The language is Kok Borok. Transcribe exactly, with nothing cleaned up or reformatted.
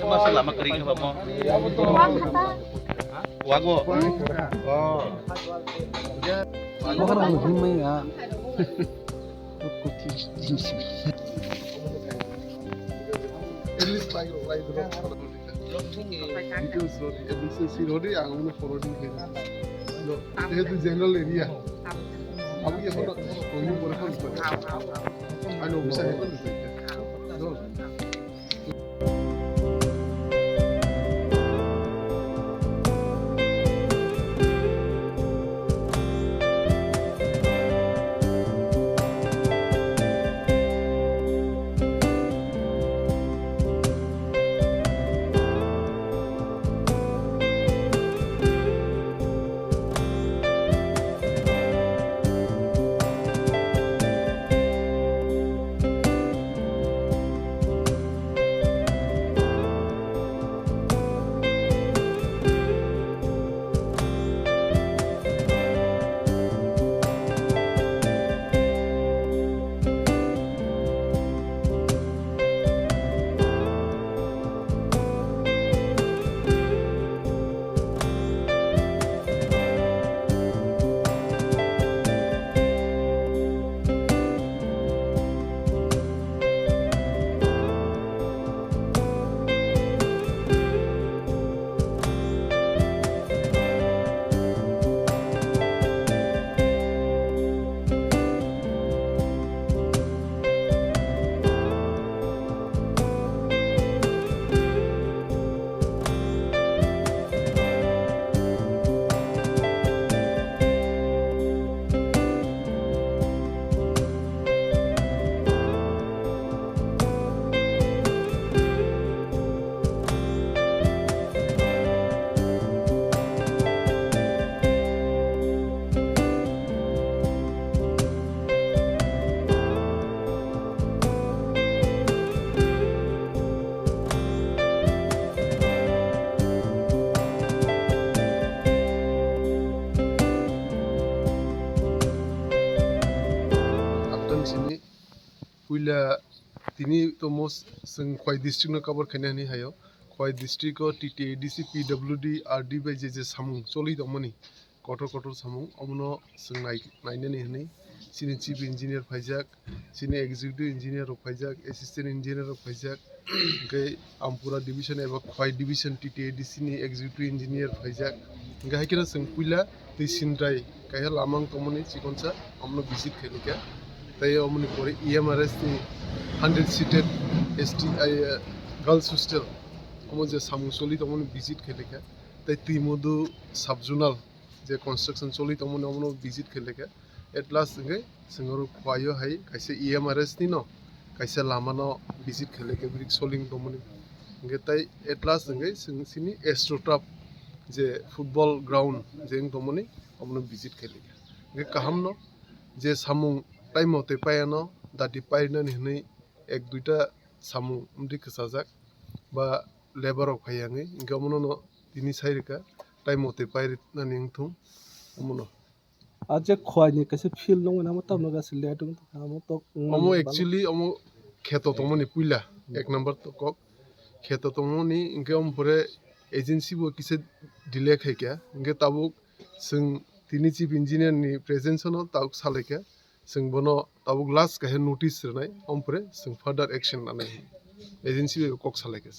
Masa lama kering apa mo? Wago. Oh. Wago. Details rodi, A B C C rodi, ang uno forwarding khe. No, jehetu general area. Abo ye hono, koi ni pore phone kore. Ano bisa ni phone kore. No. Abtang simi puila tini tomo chwng Khowai district no cover khaina hinwi haio. Khowai district o T T A D C, P W D, R D bai je je samung choli tongmani, kotor kotor samung, omono chwng nai-, nainani hinwi chini chief engineer phaijak, chini executive engineer rok phaijak, assistant engineer rok phaijak, hwnkhe Ampura division eba Khowai division T T A D C ni executive engineer phaijak. Hwnkhe hai kheno chwng puila twi sindrai kaiha lama wng tongmani chikonsa, omono visit khailaikha. Tei omoni pore E M R S ni hundred seated S T, ai, eh, girls hostel, omo je samung choli tongmani visit khailaikha. Tei Twimodu sub-zonal je construction choli tongmani, omono visit khailaikha. At last hwnkhe chwng oro Khowai o hai kaisa E M R S ni no kaisa lama no visit khailaikha, brick soling tongmani. Hwnkhe tei at last hwnkhe chwng chini Astroturf je football ground je wng tongmani, omono visit khailaikha. Hwnkhe kaham no je samung time mote paiya no dati painani hinwi ek duita samung wngwi kwchajak ba labour rok phaiya wngwi, hwnkhe omono no tini sai rwkha, time mote painani wngthung omono. A je Khowai ni kaisa field nungmani, amo tamno gasi let wngtongkha, amo tok wngmani. Omo actually omo kheto tongmani puila, ek number to kok kheto tongmani, hwnkhe omo pore agency bo kisa delay khaikha, hwnkhe tabuk chwng tini chief engineer ni presence no tabuk salaikha, chwng bono tabuk last kaisa notice rwnai, omo pore chwng further action lanai agency bai kok salaikha.